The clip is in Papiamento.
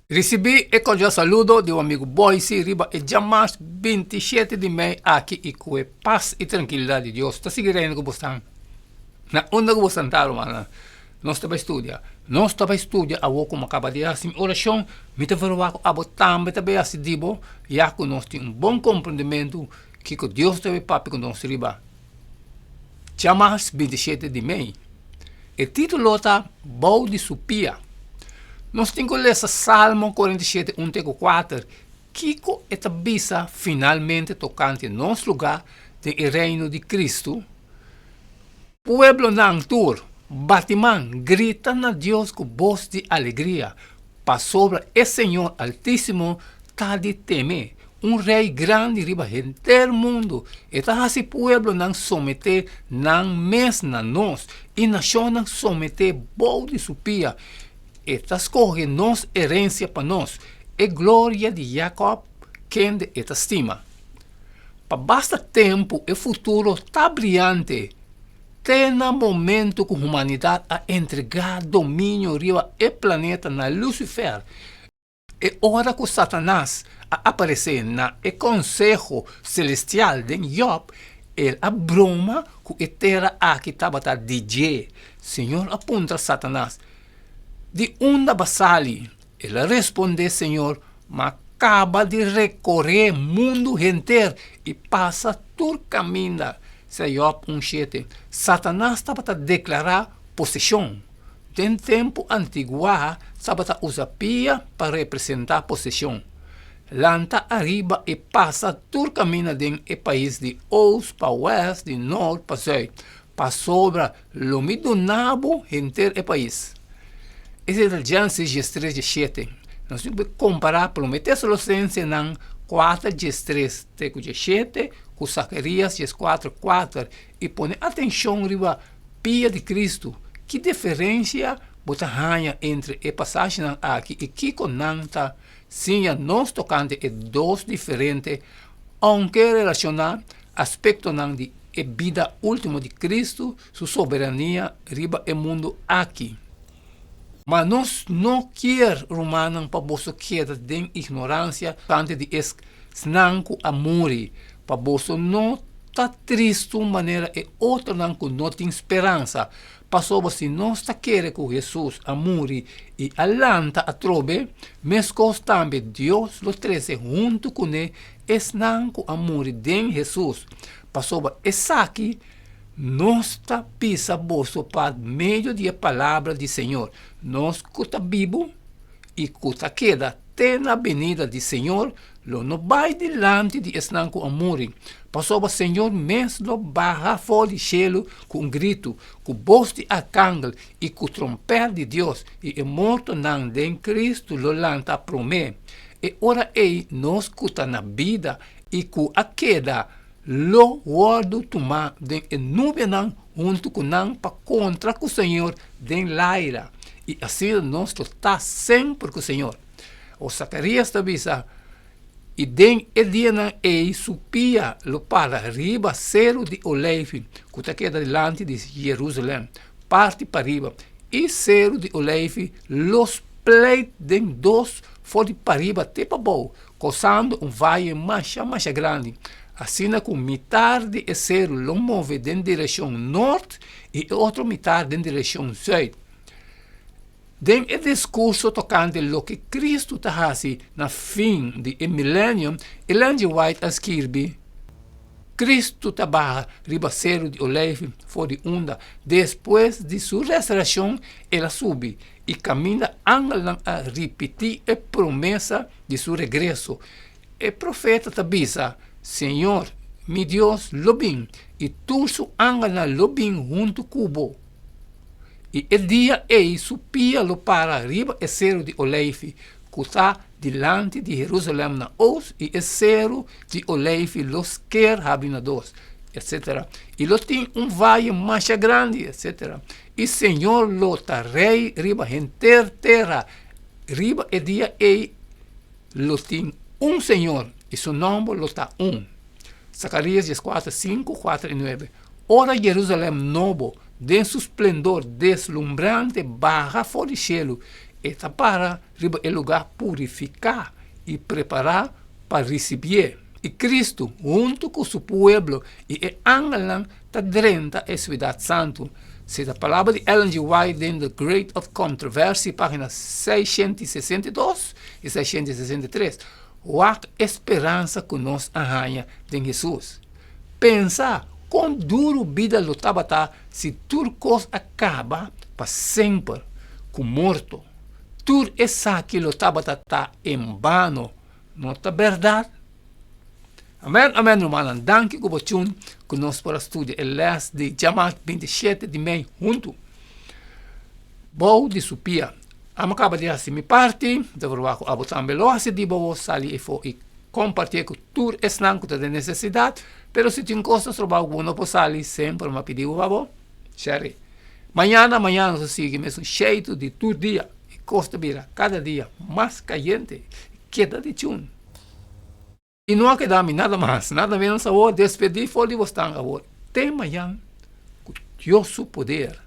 Risibí e kordial saludo di bo amigu Boysie riba e djamars 27 di mei aki i ku e pas i trankilidat di Dios ta sigui reina ku bo stan na unda ku bo stan ta rumannan. Nos ta bai studia. Nos ta bai studia awor ku mi a kaba di hasi mi orashon. Mi ta verwagt ku abo tambe ta bai hasi di bo ya ku nos tin un bon komprendimentu kiko Dios ta bai papia ku nos riba djamars 27 di mei. E título ta Bou di su pia. Nos tin ku lesa Salmo 47, 1 te ku 4. Kiko e ta bisa finalmente tokante nos lugá den e Reino di Kristu? Pueblonan tur, bati man, grita na Dios ku bos di alegria, pasobra e Señor Altísimo ta di teme, un Rei grandi riba henter mundu. E ta hasi pueblonan someté nan mes na nos, i nashonnan someté bou di su pia. E ta skohe nos herensia pa nos, e gloria di Jakòb, kende e ta stima. Pa basta tempu e futuro ta briante, te na momentu ku humanidat a entregá dominio riba e planeta na Lucifer. E ora ku Satanas a aparesé na e konseho selestial den Jòb, el a broma ku e tera aki tabata di dje. Señor a puntra Satanas, Di unda bo a sali? El a respondé, Señor, m'a kaba di rekoré mundu henter i pasa tur kaminda. Esei Jòb un shete. Satanas tabata deklará poseshon. Den tempu antiguá tabata usa pia pa representá poseshon. Lanta ariba i pasa tur kaminda den e pais di oost pa wèst, di nort pa zùit, pasobra lo mi duna bo henter e pais. Esei ta Génesis diestres diesshete. Nos tin ku kompará Promé Tesalosensenan kuater diestres te ku diesshete ku Zacarías dieskuater kuater i pone atenshon riba pia di Kristu. Ki diferensia bo ta haña entre e pasashinan aki i kiko nan ta siña nos tokante e dos diferente, ounke relashoná, aspektonan di e bida último di Kristu su soberania riba e mundu aki? Ma nos no kier, rumannan, pa boso keda den ignoransia tokante di esnan ku a muri, pa boso no ta tristu manera e otronan ku no tin speransa. Pasobra si nos ta kere ku Hesus a muri i a lanta atrobe, meskos tambe Dios lo trese huntu kuné esnan ku a muri den Hesus. Pasobra esaki nos ta bisa boso pa medio di e palabra di Señor, nos ku ta bibu i ku ta keda te na benida di Señor lo no bai dilanti di esnan ku a muri, pasobra Señor mes lo baha for di shelu ku un gritu, ku bos di arkangel i ku trompèt di Dios, i e mortonan den Kristu lo lanta promé. E ora ei nos ku ta na bida i ku a keda lo wòrdu tumá den e nubianan huntu ku nan pa kontra ku Señor den laira, i asina nos lo ta semper ku Señor. O Zacarías ta bisa, I den e dianan ei su pia lo para riba seru di Oleifi, ku ta keda dilanti di Jerusalèm, parti pariba, i seru di Oleifi lo spleit den dos for di pariba te pabou, kosando un vaye masha masha grandi, asina ku mitar di e seru lo move den direkshon nort i e otro mitar den direkshon zùit. Den e diskurso tokante loke Kristu ta hasi na fin di e milenium, Ellen G. White a skirbi, Kristu ta baha riba seru di Oleifi for di unda despues di su resureshon el a subi i kaminda angelnan a ripití e promesa di su regreso. E profeta ta bisa, Señor, mi Dios, lo bin, i tur su angelnan lo bin huntu ku bo. I e dia ei su pia lo para riba e seru di Oleifi, ku ta dilanti di Herusalèm na ost, i e seru di Oleifi lo sker habri na dos, etsetera. I lo tin un vaye masha grandi, etsetera. I Señor lo ta rei riba henter tera. Riba e dia ei lo tin un Señor, i su nòmber lo ta un. Zakarías dieskuater, sinku, kuater i nuebe. Ora Jerusalèm nobo den su splendor deslumbrante baha for di shelu E ta para riba e lugá purifiká i prepará pa risibié. I Kristu, huntu ku su pueblo i e angelnan, ta drenta e siudat santu. Si ta palabra di Ellen G. White den The Great of Controversy, página 662 i 663. Wak e speransa ku nos a haña den Hesus. Pensa kon duru bida lo tabata si tur kos a kaba pa semper ku morto. Tur esaki lo tabata ta en bano, no ta bèrdat? Amèn, amèn rumannan, danki ku bo tune ku nos por a studia e lès di djamars 27 di mei huntu. Bou di su pia. Amo kaba di hasi mi parti, mi ta proba ku abo tambe lo hasi di bo sali efo i kompartié ku tur esnan ku ta den nesesidat, pero si tin kos ta stroba ku bo no por sali semper mi a pidi bo pa bo share. Mañana mañana nos ta sigui mesun sheitu di tur dia i kos ta bira kada dia mas kayente. Keda di tune. I no a keda mi nada mas, nada menos awor despedí for di bosnan awor te mañan ku Dios su poder.